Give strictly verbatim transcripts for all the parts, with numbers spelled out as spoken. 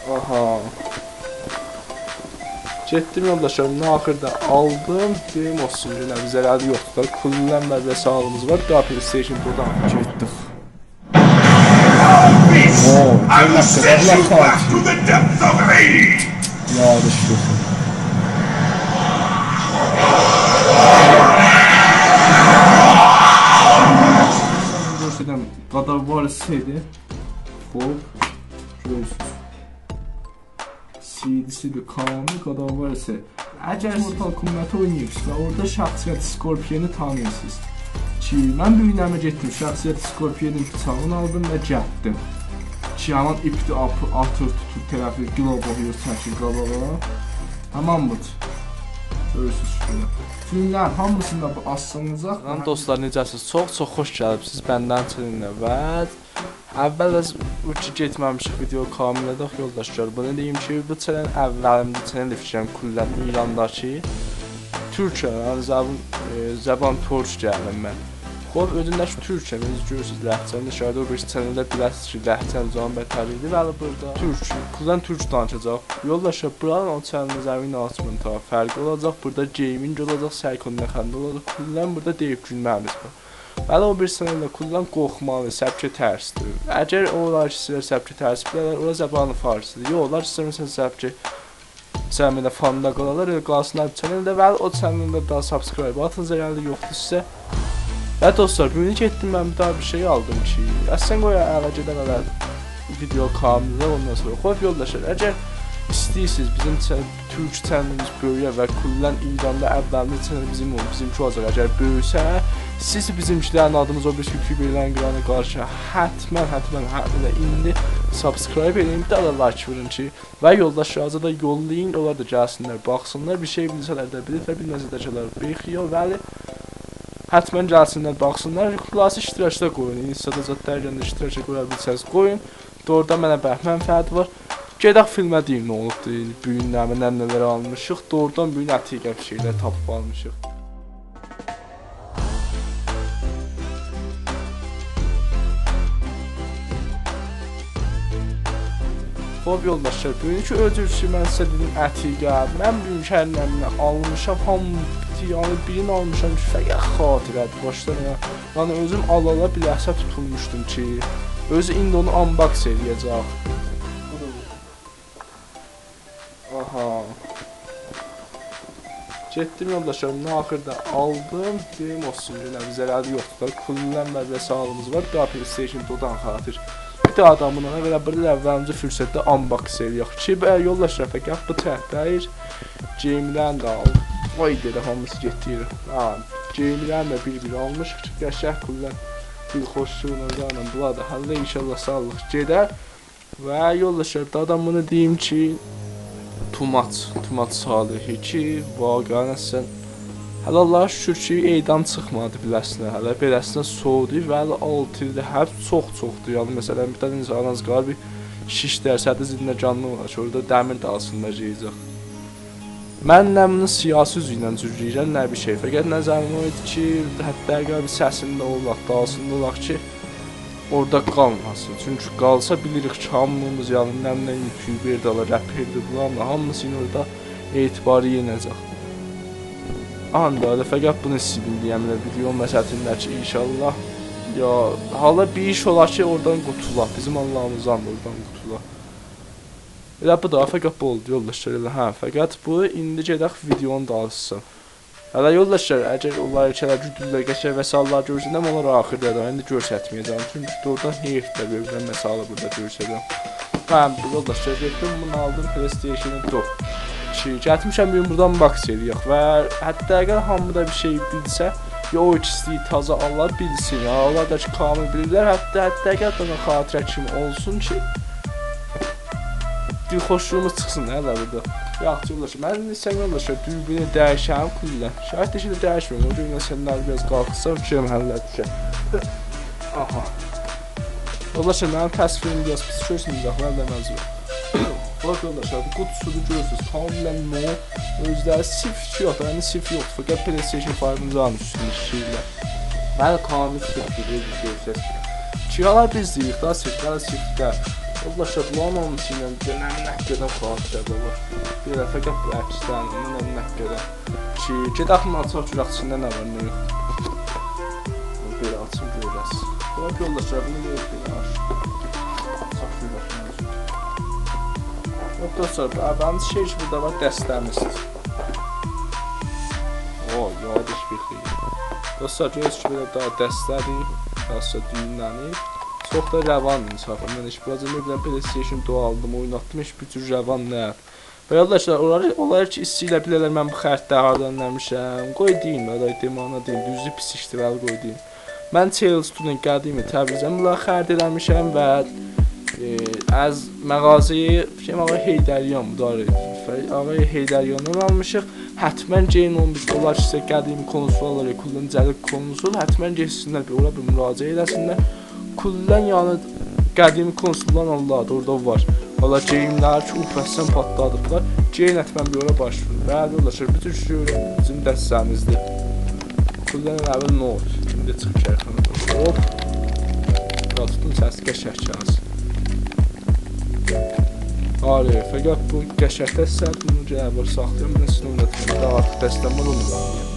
آها. گئتدیم یولداشلار، بونو آخیردا آلدیم. دئییم اولسون، یئنه بیزه ضرری یوخدور دا. کلاً بیر ساغلیغیمیز وار. بیر داها PlayStation دوردا گئتدیک. اوو، I will send you back to the depths of Hades. یادیش دوشدو. گؤسترم، God of War سئدی. خوب، گؤرورسونوز. سی‌دی‌سی بیر کامل، God of War سئدی. اگر Mortal Kombat اویناییرسینیز و اورادا شخصیت اسکورپیونو تانیییرسینیز کی، من بو گون نمنه گئتدیم، شخصیت اسکورپیونون بیچاغینی آلدیم و گلدیم. کی، همان ایپدی آپ-، آتیر، توتور طرفی، گلوب اوخویور، چکیر قاباغا. همان بودور. گؤرورسونوز کی، فیلملرین هامیسیندا بو آسیلاجاق. سلام دوستلار، نئجه‌سینیز؟ چوخ چوخ خوش گلیبسینیز بندن چنله و اول از او کی گئتمه‌میشیک ویدئو کامل ائدک، یولداشلار. بونو دئییم کی، بو چنل اولیمجی چنل فیکریم کلاً ایرانداکی. تورکم، یعنی زبان، ائ، زبان تورک گلیم من. خوب، اؤزوم ده کی تورکم، اؤزونوز گؤرورسونوز، لهجه‌م ده شاید او بیریسی چنلده بیله‌سینیز کی، لهجه‌م زبان بتر ایدی، ولی بورادا تورک، کلاً تورک دانیشاجاق. یولداشلار، بورانین او چنلین زمین آچمین تا فرقی اولاجاق. بورادا گیمینگ اولاجاق، سرکونه خنده اولاجاق. کلاً بورادا دئییب گولمه‌میز وار. ولی او بیریسی چنلده کلاً قورخمالی، سبک ترسدیر. اگر اولار کی، سیزلر سبک ترس بیله‌لر، اورا زبان فارسیدیر. یوخ، اولار کی، سیزلر مثلاً سبک، سن بئله فاندا قالالار، ائله قالسینلار بو چنلده. ولی او چنلده داها subscribe آتین، ضرری یوخدور سیزه. و دوستلار، بو گون گئتدیم، من بیر داها بیر شئی آلدیم کی، اصلاً قوی اوّل گئدک ائله ویدئو کامله، اوندان سونرا. خوب، یولداشلار، اگر ایسته‌ییرسینیز بیزیم چن-، تورک چنلیمیز بؤیویه و کلاً ایراندا اوّلینجی چنل بیزیم اولوب، بیزیمکی اولاجاق. اگر بؤیوسه، سیز بیزیمکیلرین آدیمیز او بیریسی یوتیوبرلرین قیراغینا قاریشا، حتماً، حتماً، حتماً ایندی subscribe ائله‌یین، بیر داها دا like وورون کی، و یولداشلاریزا دا یوللایین، اونلار دا گلسینلر، باخسینلار، بیر شئی بیلسه‌لر ده بیلیر و بیلمه‌سه ده کلار بیخیال، ولی حتماً گلسینلر، باخسینلار، خلاصه اشتراکدا قویون، اینستادا زادلار گلنده اشتراکدا قویا بیلسه‌نیز قویون. دوغرودان منه به منفعتی وار. گئدک فیلمه دئییم نه اولوبدو، بو گون نمنه، نمنه‌لر آلمیشیق. دوغرودان بو گون عتیقه بیر شئیلر تاپیب آلمیشیق. خوب، یولداشلار، بوگونکو اؤدول کی، من سیزه دئدیم، عتیقه. من بوگونکو هر نمنه آلمیشام، هامی، یعنی بیرینی آلمیشام کی، فقط خاطره‌دیر، باشدان آیاغا. یعنی اؤزوم آلا-آلا بیله‌سه توتولموشدوم کی، اؤزو ایندی اونو unbox ائله‌یه‌جک. آها. گئتدیم یولداشلار، بونو آخیردا آلدیم. دئییم اولسون، یئنه بیزه ضرری یوخدور دا. کلاً بیر ساغلیغیمیز وار. بیر داها PlayStation دوردا خاطر. بیر داها آدامین اونا گؤره بورادا اوّلینجی فرصتده unbox ائله‌یک کی، به، یولداشلار، فقط بو تک دئییل، گیملرین ده آلدیم. وای، دئدی، هامیسی گئتدی یئره. ها، گیملرین ده بیر-بیر آلمیشیق کی، قشنگ کلاً دلخوشلوغونا زانین بونلاری دا حله انشاءالله ساغلیق گئدر. و یولداشلار، داها دا بونو دئییم کی، too much، too much صالحی کی، واقعاً اصلاً، هله آللاها شوکور کی، اعدام چیخمادی بیله‌سینه. هله بئله‌سینه سویودو، ولی آلتی ایلده حبس چوخ چوخدور. یعنی، مثلاً، بیر دنه انسان آز قالیر بیر شش درصدی زندگانلیق اولار کی، اورادا دمیر دالسیندا گئده‌جک. من نه بونو سیاسی اوزو ایله جورله‌ییرم، نه بیر شئی. فقط نظریم او ایدی کی، حتی اگر بیر سسینده اولاق، دالسیندا اولاق کی، اورادا قالماسین. چونکی قالسا بیلیریک کی، هامیمیز، یعنی، نه، نه یوتیوبر ده اولا، رپر ده اولا، هامیسینین اورادا اعتباری یئنه‌جک. آندا ائله فقط بونو ایسته‌ییرم دئیم، ائله ویدئونون وسطینده کی، انشاءالله، یا، حالا بیر ایش اولا کی، اورادان قوتولا. بیزیم آللاهیمیزدان دا اورادان قوتولا. ائله بو دا، فقط بو اولدو، یولداشلار، ائله، هه، فقط بو. ایندی گئدک ویدئونون دالیسینا. هله، یولداشلار، اگر اولار کی، هله گودورلر، قشنگ و ساللار گؤرسنم، اونلاری آخیردا دا، ایندی گؤرستمه‌یه‌جم. چونکی دوغرودان حیفدیر، بیر مثالی بورادا گؤرسدم. من، یولداشلار، گئتدیم، بونو آلدیم، PlayStation دورد. کی، گتیرمیشم، بیر بورادان unbox ائله‌یک و حتی اگر هامی دا بیر شئی بیلسه، یا او ایکیسی تازا آلا بیلسین، یا اونلار دا کی، کامل بیلیرلر، حتی، حتی اگر بونون خاطره کیمی اولسون کی، دلخوشلوغوموز چیخسین، هه، دا بورادا. یاخشی، یولداشلار، من ایندی ایسته‌ییرم، یولداشلار، دوربینی دییشم کلاً. شاید ده ایشی ده دییشمیرم، او گون من سناریو بیر آز قالخسا، فیکریم حل دوشر. آها. یولداشلار، منیم تصویریم بیر آز پیس گؤرسون، اوزاقلار دا منظور. باخ، یولداشلار، بو قوتوسو دا گؤرورسونوز، کاملاً نو. اؤزلری صفر یوخ، یعنی صفر یوخدور، فقط PlayStation فایوین زادین اوستونده ایشله‌ییرلر. بلی، کامل صفر، بیر گؤرسه‌سیز. کیرالا بیز دئییریک دا، صفر، بلی، صفر ده. یولداشلار، بولارین هامیسی ایله بیر دنه نه قدر خاطره قالیر. بیر دفعه گل بو عکسلرین، نه نه قدر. کی، گئدک بونو آچاق، گؤرک ایچینده نه وار، نه یوخ. بونو بئله آچیم، گؤره‌سیز. بونو یولداشلار، بونو یوخ، بئله آچ. آچاق، گؤرک نه یوخ. یوخ، دوستلار، بو، بو شئی کی، بورادا وار، دسته‌میزدیر. او، یادیش بیر خیلی. دوستلار، گؤرورسونوز کی، بئله داها دسته‌دیر، بیر آز دا دویونله‌نیر. چوخ دا روان انصافا. من هئچ بیر زامان بیلمیرم، PlayStation دو آلدیم، اویناتدیم، هئچ بیر جور روان دئییل. و یولداشلار، اولار، اولار کی، ایسته‌ییرلر بیله‌لر من بو خریدی هاردان ائله‌میشم. قوی دئییم، آرای دئمانا دئییم، دوزو پیس ایشدی، ولی قوی دئییم. من Charleston-ون قدیمی تبریزدن بونلاری خرید ائله‌میشم و، ائ، از مغازه‌ی، فیکر ائلیرم آقای حیدریان بودو، آره. ف-، آقای حیدریان‌دان آلمیشیق. حتماً گلین اونون، بیز اولار کی، سیزه قدیمی کنسول آلیر، کلاً جدید کنسول، حتماً گئتسینلر، بیر اورا بیر مراجعت ائله‌سینلر. کلاً، یعنی، قدیمی کنسوللار آللار اورادا وار. والله گیم‌لر کی، اوفه‌سن پاتلادیبلار. گلین حتماً بیر اورا باش وورون. بلی، یولداشلار، بوتون شئی بیزیم دسته‌میزدیر. کلاً ائله بیل نوت. ایندی چیخیر کرخانادان. هوپ. بورا توتون، سس قشنگ چالسین. آره، فقط بو قشنگ دسته‌دیر، بونو گرک بیر ساخلاییم، من سینه اویناتیم. داها آرتیق دسته‌م وار، اونو اویناییم.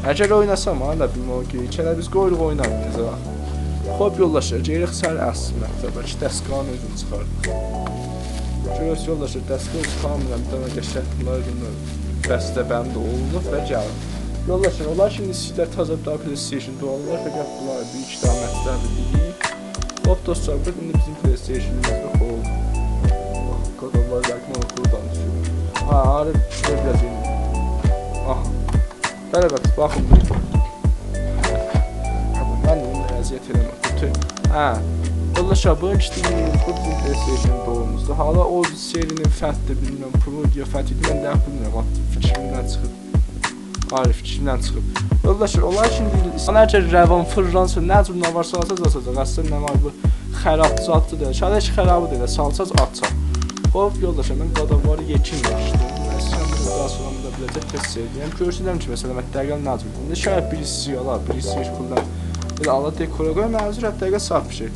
اگر اویناسام، ها، دا بیلمم کی، ایچری بیز قویوروق اوینامایاجاق. خوب، یولداشلار، گئدیریک سر اصل مطلبه کی، دستگاهین اؤزونو چیخاردیق. گؤرورسونوز، یولداشلار، دستگاه اؤزو کاملاً بیر دنه قشنگ بونلار، بونلار بسته‌بندی اولونوب و گلیر. یولداشلار، اولار کی، ایندی سیزده تازه بیر داها PlayStation دو آلینلار، فقط بونلار بیر ایکی داها مطلبی دئییم. خوب، دوستلار، بو ایندی بیزیم PlayStation-ون، خوب. باخ، God of War رقمی اوخور دانیشیر. ها، آره، بیر آز ایندی. آها. بله، بله، باخین بیر. من اونو اذیت ائله‌مه. بوتون. هه. یولداشلار، بو ایکی دئییم، بو بیزیم PlayStation دو-موزدور. حالا او سری‌نین فت-دیر، بیلمیرم، Pro یا فت ایدی، من ده بیلمیرم، آتدی، فیکریمدن چیخیب. آره، فیکریمدن چیخیب. یولداشلار، اولار کی، ایندی انسان اگر روان فیرلانسا، نه جور نه وارسا آچاجاق، آچاجاق. اصلاً نه وار بو خراب زاددیر دا. شاید هئچ خرابی دئییل، سالساز آچار. خوب، یولداشلار، من God of War یئکین آچدیم. من ایسته‌ییرم بو داها سونرا بوندا بیله‌جک تست ائدیرم. گؤرسدم کی، مثلاً، حداقل نه جور. ایندی شاید بیریسی آلار، بیریسی هئچ پولدان. بئله آلا دکورا قوی، منظور حداقل ساخت بیر شئی.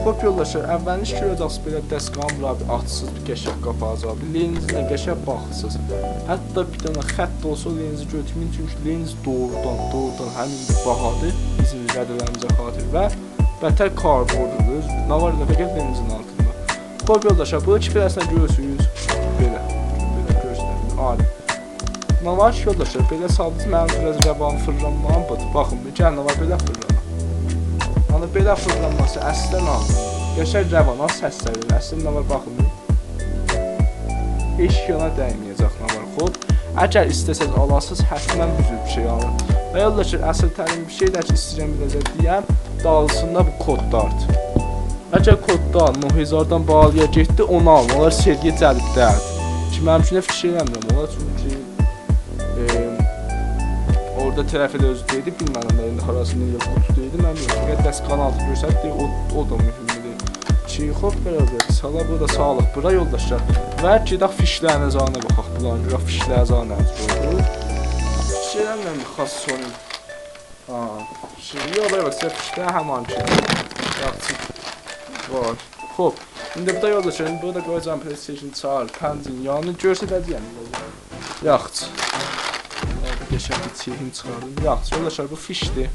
خوب، یولداشلار، اولینجی کی گؤره‌جکسینیز بئله دستگاهین بورا بیر آچسیز، بیر قشنگ قاپاجاق، بیر لنزینن قشنگ باخیسیز. حتی بیر دنه خط اولسا او لنزی گؤتورمه‌یین، چونکی لنز دوغرودان، دوغرودان همین باهادیر، بیزیم رد ائله‌مه‌ییمیزه خاطیر و بتر کاربرددور. اؤز نه وار ائله فقط لنزین آلتیندا. خوب، یولداشلار، بو کی بئله‌سینه گؤرورسونوز، بئله. بئله گؤرورسونوز. عالی. نه وار کی، یولداشلار، بئله سالدینیز، منیم بیر آز روان فیرلانمام بودور. باخین، بیر گلین، نه وار بئله فیرلانما. یعنی، بئله فیرلانماسی اصلاً آز. قشنگ روان، آز سسلری. اصلاً نه وار، باخین. هئچ یانا دیمه‌یه‌جک، نه وار. خوب، اگر ایسته‌سز آلاسینیز، حتماً دوزول بیر شئی آلین. و یولداشلار، اصل‌ترین بیر شئی ده کی، ایسته‌ییرم بیر آز دئیم، دالیسیندا بو کودلاردیر. اگر کودلار نه هزاردان باهالییا گئتدی، اونو آلین. اونلار سری‌یه جدید دئییل. کی، منیم اوچون ده فیکیر ائله‌میرم اونلار، چونکی، ائ، اورادا طرف ائله اؤزو دئییردی، بیلمیرم دا ایندی هاراسیندا ائله قوتو دئییردی، من بیلمیرم. فقط دستگاهین آلتی گؤرسدیر، او، او دا مهمدور. کی، خوب، بئله سالا بورادا ساغلیق، بورا یولداشلار. و گئدک فیشلرین زادینا باخاق، بونلارین گؤرک فیشلر زادی نه جور اولدو. فیشلرین خاص سونو. ها، شئی، یوخ، بئله باخ، فیشلر همان کی. یاخشی. وای. خوب. ایندی بورادا یولداشلار، ایندی بورادا قویاجاغام PlayStation چهار، پنجین یانینی گؤرسده‌جه‌یم. یاخشی. بیر قشنگ بیر چیرین چیخاردیم. یاخشی، یولداشلار، بو فیشدیر.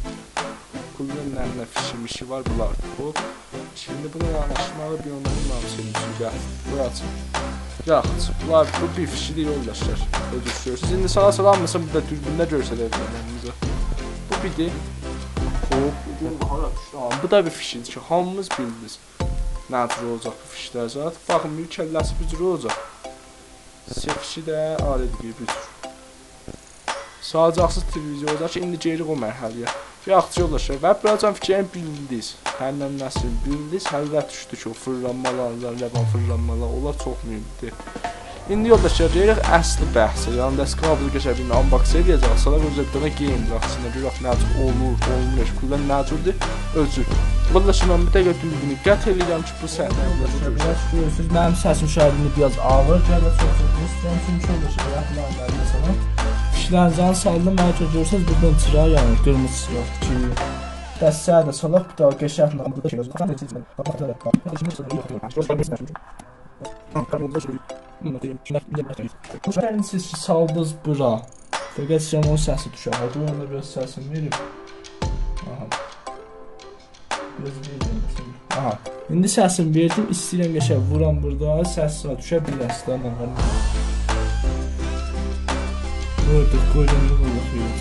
کلاً نه، نه فیشی میشی وار، بولاردیر. خوب. ایندی بونا یاناشماغی بیر اونو بیلمیرم سنین اوچون، گل. بوراسی. یاخشی، بونلار، بو بیر فیشیدیر، یولداشلار. اؤزونوز گؤرورسونوز. ایندی ساغا ساغا هامیسینی بیر ده دوربینده گؤرسده‌جه‌یم سیزه. بو بیردیر. خوب. بو هارا دوشدو؟ ها، بو دا بیر فیشیدیر کی، هامیمیز بیلدینیز. نه جور اولاجاق بو فیشلر زاد؟ باخین، بیر کله‌سی بیر جور اولاجاق. سه فیشی ده آیری بیر جور. سالاجاقسینیز تلویزیوندا کی، ایندی گئدیریک او مرحله‌یه. یاخشی، یولداشلار، و بوراجان فیکریم بیلدینیز. هر نه نسل بیلدینیز، هر نه دوشدو کی، او فیرلانمالارینان، روان فیرلانمالار، اونلار چوخ مهمدور. ایندی، یولداشلار، گئدیریک اصلی بحثه. یعنی، دستگاهی بو قشنگ بیر unbox ائله‌یه‌جه‌ییک. سونرا بورادا بیر دنه گیم باخاق، ایچینده گؤرک نه جور اولور، اولمور، کلاً نه جوردور، اؤزو. یولداشلار، من بیر دقیقه دوربینی قطع ائله‌ییرم کی، بو سحنه یولداشلار، بیر آز گؤرورسونوز، منیم سسیم شاید ایندی بیر آز آغیر گلیر، چوخ چوخ ایسته‌ییرم، چونکی، یولداشلار، بیر یاخین آیلاردا سونرا فیشلرین زادینی سالدیم، منه گؤره گؤرورسونوز، بورادان چیراق یانیر، قیرمیزی چیراق کی، دسته‌یه ده سالاق، بیر دانا قشنگ نامه بورادا شئی اولسون. سیز کی سالدینیز بورا. فقط سیزه اونون سسی دوشر. ها، دور، اوندا بیر آز سسینی وئریم. آها. بیر آز وئریم سسینی. آها. ایندی سسینی وئردیم، ایسته‌ییرم قشنگ وورام بورادا، سس دوشر بیر آز دا، نه وار، نه یوخ. ووردوق، قویدوق، یوخ، یوخ، یوخ.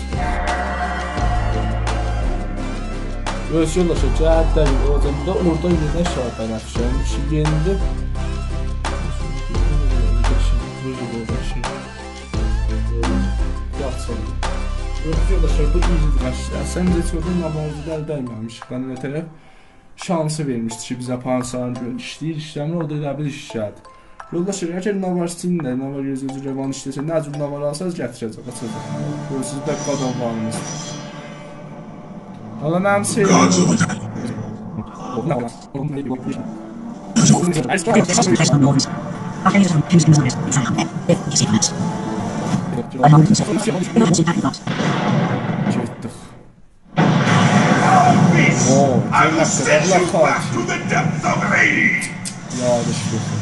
یوخ، یولداش، گل، گل، اورادا، بیر ده اورادا یئنه آشاغی بنفشه. یعنی، ایکی یئندی. ووردوق، ووردوق، ووردوق. یاخشی اولدو. یوخ، یولداش، بو ایزی قاچدی. اصلاً، بیزه چوخ ناوارزی ال دیمه‌میشیک. من نه طرف شانسی وئرمیشدی کی، بیزه پانسارین گؤر-، ایشله‌ییر، ایشله‌میر، اورادا ائله بیل ایشله‌دی. یولداش، اگر ناوار سینده، ناوار یوز یوز روان ایشله‌سه، نه جور ناوار آلساز گتیره‌جک، آچاجاق. گؤرورسونوز، بک قادان وارینیز. حالا منیم شئی، گئتدیک. اوو، گؤر نه قدر، الله خاطر. یادیش گؤتور.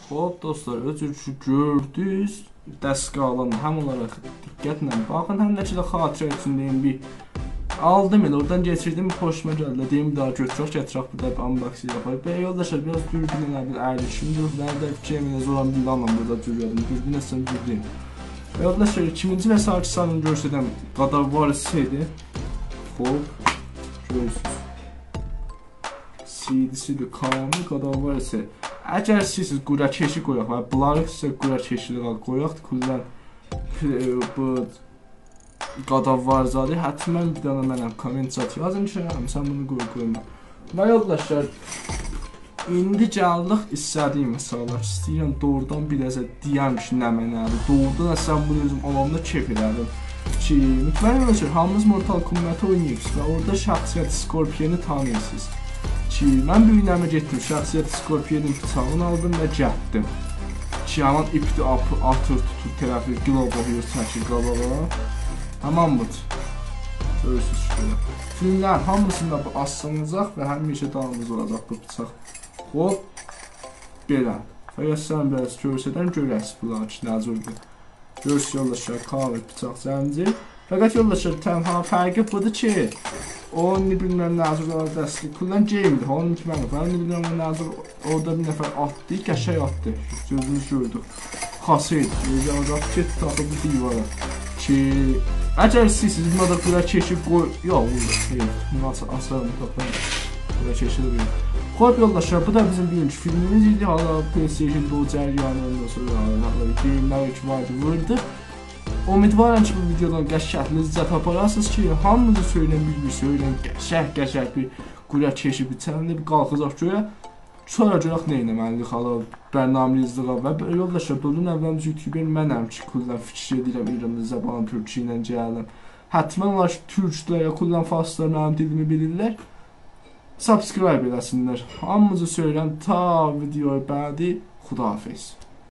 خوب، دوستلار، اؤزونوز کی گؤردونوز، دستگاه آلان هم اولاراق دقتله باخین، هم ده کی ده خاطره اوچون دئییم، بیر آلدیم ائله، اورادان کئچیردیم، خوشوما گلدی. دئییم، بیر داها گؤتورک، گتیرک، بیر ده unboxing یاپاق. به، یولداشلار، بیر آز دوربین ائله بیر اَیریشیم، دوربین ائله فیکریم ائله زورام، بیر دانا بورادا دوربین، دوربین اصلاً دوربین. به، یولداشلار، ایکینجی و ساریسانین گؤرسدم، God of War سه ایدی. خوب، گؤرورسونوز. سی دی‌سی کامل، God of War سه. اگر ایسته‌ییرسینیز قوره‌کشی قویاق و بونلاری ایسته‌ییرسینیز قوره‌کشی‌لیگه قویاق، کلاً، ائ، بو God of War زادی، حتماً بیر دانا منه کامنت زاد یازین کی، سن بونو قوی، قویما. و یولداشلار، ایندی گلدیک ایسته‌دیییم مثالا. ایسته‌ییرم دوغرودان بیر آز دئیم کی، نمنه‌دیر. دوغرودان اصلاً بونو اؤزوم آلاندا کئف ائله‌دیم. کی، مطمئن اولون کی، هامینیز Mortal Kombat اویناییبسینیز و اورادا شخصیت اسکورپیونو تانیییرسینیز. کی، من بیر گون نمنه گئتدیم، شخصیت اسکورپیونون بیچاغینی آلدیم و گتدیم. کی، همان ایپدی آپ-، آتیر، توتور طرفی، گلوب اوخویور، چکیر قاباغا. همان بودور. گؤرورسونوز کی، بئله. فیلملرین هامیسیندا بو آسسیناجاق و همیشه دالیمیزدا اولاجاق بو بیچاق. خوب، بئله. فقط سن بیر آز گؤرسدن گؤره‌سیز بونلار کی، نه جوردور. گؤرورسوز، یولداشلار، کاغذ، بیچاق، زنجیر. فقط، یولداشلار، تنها فرقی بودور کی، او ایندی بیلمیرم نه جور اولاجاق، دسته‌یه کلاً گیمدیر. اونون کی، من فقط ایندی بیلمیرم او نه جور، اورادا بیر نفر آتدی، قشنگ آتدی. گؤزوموز گؤردو. خاصی ایدی. اؤزو آنجاق گئتدی، تاپدی بو دیوارا. کی، اگر ایسته‌ییرسینیز، بونا دا قوره‌کشی قوی-، یوخ، ووردو. هئی، بونو آس-، آسارام، تاپارام. قوره‌کشی ده بیر. خوب، یولداشلار، بو دا بیزیم بوگونکو فیلمیمیز ایدی. حالا PlayStation دو جریانی، اوندان سونرا حالا گیملر کی وار ایدی، ووردوق. امیدوارام کی، بو ویدیودان قشنگ لذت آپاراسینیز کی، هامینیزی سؤیله‌ییم، بیر-بیر سؤیله‌ییم، قشنگ، قشنگ بیر قوره‌کشی، بیر چنده بیر قالخاجاق گؤیه. سونرا گؤرک نه ائتمه‌لی‌ییک حالا برنامه‌ریزلیغا و ب-، یولداشلار، بونون اولینجی یوتیوبر منم کی، کلاً فیکیر ائدیرم ایراندا زبان تورکی ایله گلم. حتماً اولار کی، تورکلر یا کلاً فارسلار منیم دیلیمی بیلیرلر. سابسکرایب ائله‌سینلر. هامینیزی سؤیله‌ییرم، تا ویدیوی بعدی، خداحافظ.